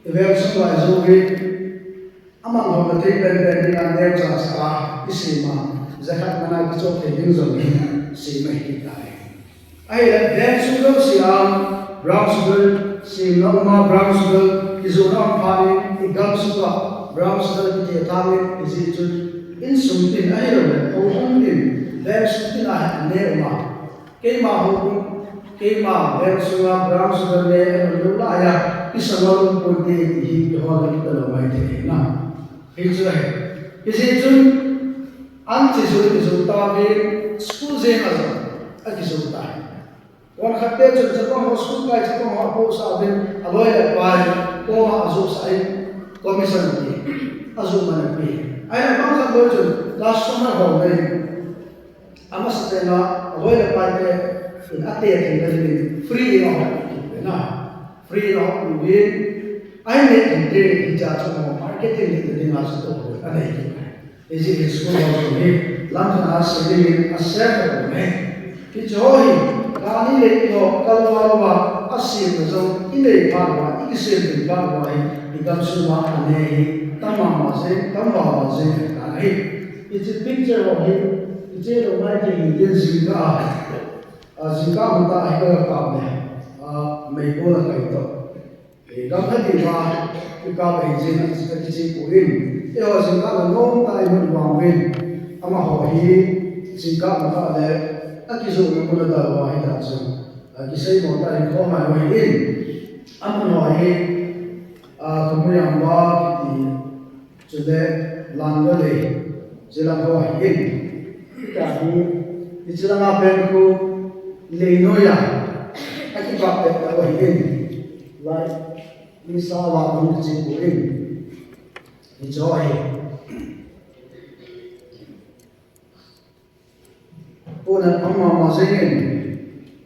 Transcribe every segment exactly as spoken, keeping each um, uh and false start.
Veng sung lai jong hi, aman lhona thei penpen dinga neocha cha a isem a, jakhat mana kichoh thei ding jong hi sem ahi kit tai. Ahile veng sung jouse a brown sugar semna um a, brown sugar kijohna um phat in, igam sung a brown sugar kithethang in, hijeh chun insung tin ahilouleh houbung tin, veng sung tin a hin ane um a. Keima houbung, keima veng sunga brown sugar ne aum lou lai a, kisa ngol um ponte ti hi kihol lou talou mai thei ahi na. Hichu ahi. Hijeh chun, an che jou, che jou tauvin, school jeng a jong akijou tai. Vang khat te chun chapang ho school kai, chapang ho apohsah uvin, aloi le apai koma ajohsah in, commission ape, ajoh man ape. Ahile vang khat loi chun customer ho nei. Amasapen a, aloi le apai te in ate theina dingin free in ahop kit uvin a. Free in ahop uvin, ahin neh thei te, hichea chu marketing neina dinga chu toh anei kit uve. Hijeh hin school ho jong hi lamkhat a saving in asave tobang e. Hiche ho hi, gari le kei ho kalval uva, asemna jong inei phat uva, ikisem ding phat uva hi, igam sunga ane hi tam mama jeng, tam mama jeng ahi. Hiche picture ho hi, hiche lou mai kei hin tin jingkah a, a, jingkah matah hi kaga kap le, a, meibol a kai toh. E, gam khat diuva kikap ahi jeh in akiche poi. Eiho jingkah le nom tah a imu vang uvin, amaho hi jingkah matah le akijohna mun adel uva hitia chu, a, kisei mo tah in khom ngai uva ahin. Amun ho hi, a, Khumuyang va kiti, chule Langvale, hiche lang ho ahin. Hitia hi, hiche langa pen khu Leinoiya akikap pet uva ahin. Lai, Misa va hung che poi. Hiche ho ahi. Pon atam mama jengin,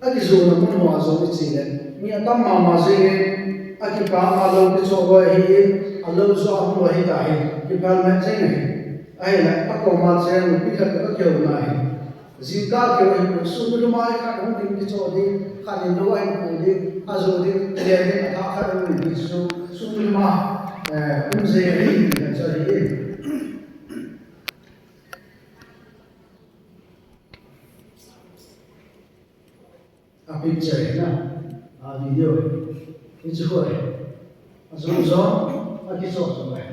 akijohna mun hoa jong iche le, mi atam mama jengin, akikap a lou kichoh loi ahin, alou joh a hung loi hita hi, kiphal met jeng ahi. Ahile, akoma cheng nupi khat toh kakihou na ahi. Jingkah kihou ahipoi, sum lhum a khat hung ding kichoh ding, khat in lou ahin pu ding, ajoh ding, le ding, athah khat hung ding chu, sum lhum a, eh, um jeng ahi, ti khat chu ahi. A picture hi na, a video hi. Hichu khu ahi. Ajong jong, akichoh jong ahi.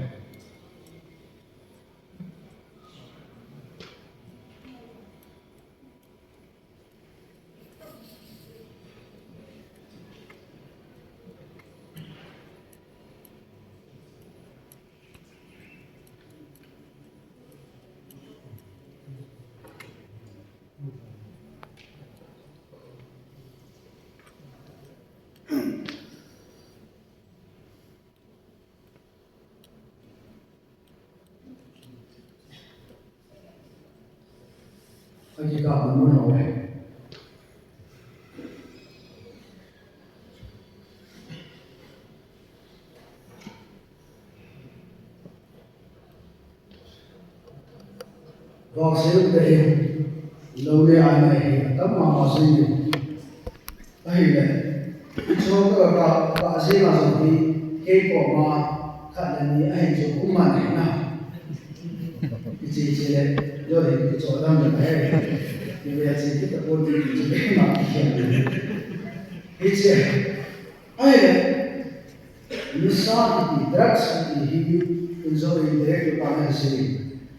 Akikapna mun ho ahi. Vangset te hi, lou le ai nei hi atam mama jingin. Ahile, hiche ho ka, ka, ka jing a jong hi, kei koma khat le ni ahin chu um man ahi na. Hiche, hiche le, jo le, hiche ho dang le he. Ni ve hiche kit tapon ti, hiche ma ki khen. Hiche. Ahile, nisa kiti, drugs kiti hi, enjoy direct pa na sei.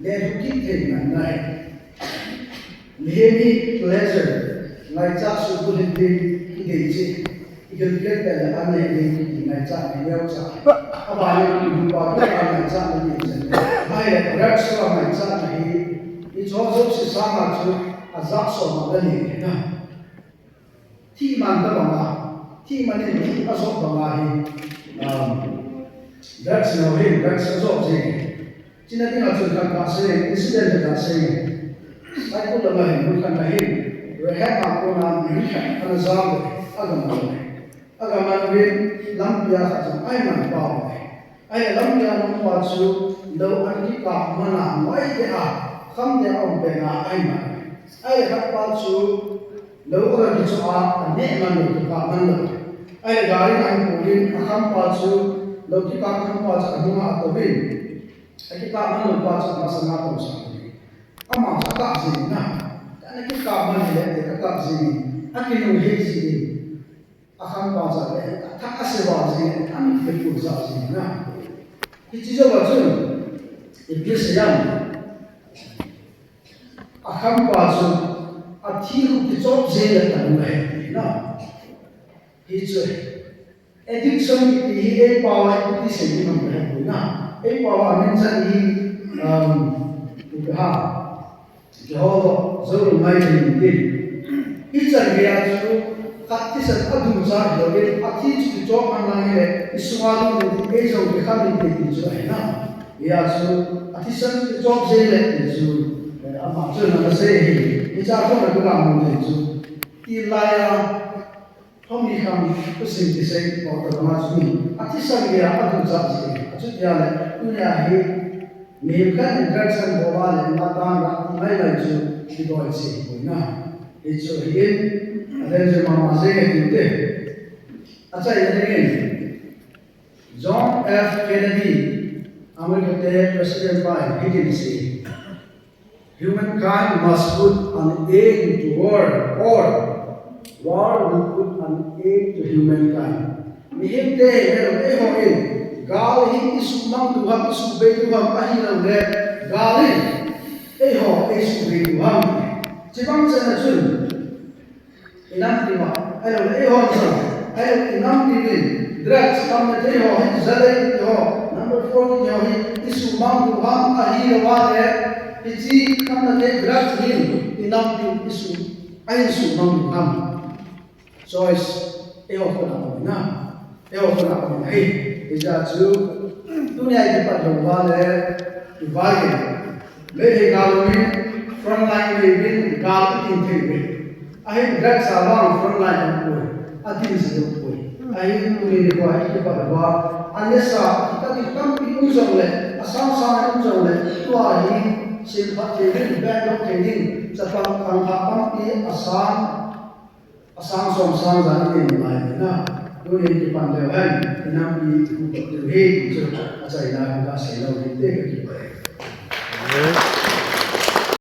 Le hu kit thei ngan ahi. Mihem hi pleasure, ngaichat suhbulhit ding, kidei cheh, igel gel pet le an nei ding, kiti ngaichat nei neocha. Abanin, ibupa tu a ngaichat nei ding chen. Ahile, drugs a ngaichat nei, ichon jouse sanga chu, ajat som a nei na. Thih man tabang a, thih man in thih ajot bang a hi, um, drugs nau hin, drugs ajot jeng. China dinga chun kan kasei, incident kasei. Saikul lama hin, mun khat ahin, rehab a kona mun khat ana jam le, aga man le. Aga man uvin, lampi a khat jong ahin man pau le. Ahile lampi a um pa chu, lou an kikap man a, ngoi te a, kham te a um pen a, ahin man. Ahile khat pa chu, lou aga kichoh a, aneh man lou, kikap man lou. Ahile gari in ahin pui in, akham pa chu, Lou kikap khampa chu anunga atouvin, akikap man loupa chu amasanga atousah in. Ama chu akap jingin na. Ana kikap man hile, akap jingin. Akinunghei jingin. Akhampa chu le, athah aseva jingin, amit le pul jah jingin na. Hiche jouva chun, ipi asei em? Akhampa chu, athi khu kichop jing le anung ahi, na. Hichu, addiction kiti hi eipao a ipi ti sei ding ham kahe poi na. Eipao a min chan hi, um, ipi ham, kihou jou lou mai thei in tin. Hichan geiya chu khat thisan aducha hilouvin, athi chu kichop man lang hile, isunga lungdei ding eijong kikham inte ti chu ahi na. Hijeh chun, athisan kichop jing le ti chu, eh, ama chun ana sei ahi. Hichea chun aducha mu ti chu. Tilai a, Thomi khang thusim kisei, Doctor Thomas Suni, athisan geiya aducha jeh, achutia le, tunia hi, mihem khat in drugs abol a le, matan ra ti mai mai chu, kidoi cheh poi na. Hichu ahin, a danger mama jeh ahi tute. Achaina dingin, John F Kennedy, America te President pa in hitin asei. Humankind must put an end to war, or war will put an end to humankind. Mihemte, eiho in, gal hi isuhmang diu ham, isuhbei diu ham, ahilouleh, gal in, eiho, eisuhbei diu ham. Chubang chan a chun, Inam tiva, ahilouleh, eiho jong, ahilouleh, inam tivin, drugs, khamna thei ho, hi, jadei ho, number four ho, hi, isuhmang diu ham, ahilouleh, hiche khamna thei drugs hin, inam tiv isuh, ahin suhmang diu ham. Choice, eiho khut a um ahi na. Eiho khut a um ahi. Hijeh chun, tunia ikipat lou uva le, ivai in. Meitei gal umin, front line neiyuvin, gal ikin thei uve. Ahin drugs a vang front line aum poi. Atin jing aum poi. Ahin tuni nikho a ikipat uva. Anesa, akitah tampi um jongle, asang sang um jongle, tua hi, sim phat thei ding, beng dong thei ding, chapang khangthah tampi, asang, Asang som sang ja inem lai na, tunin kipan leu hen, inam i ihuhdoh diu ahi, ti chu achaina a kasei lou hinte kakipah e.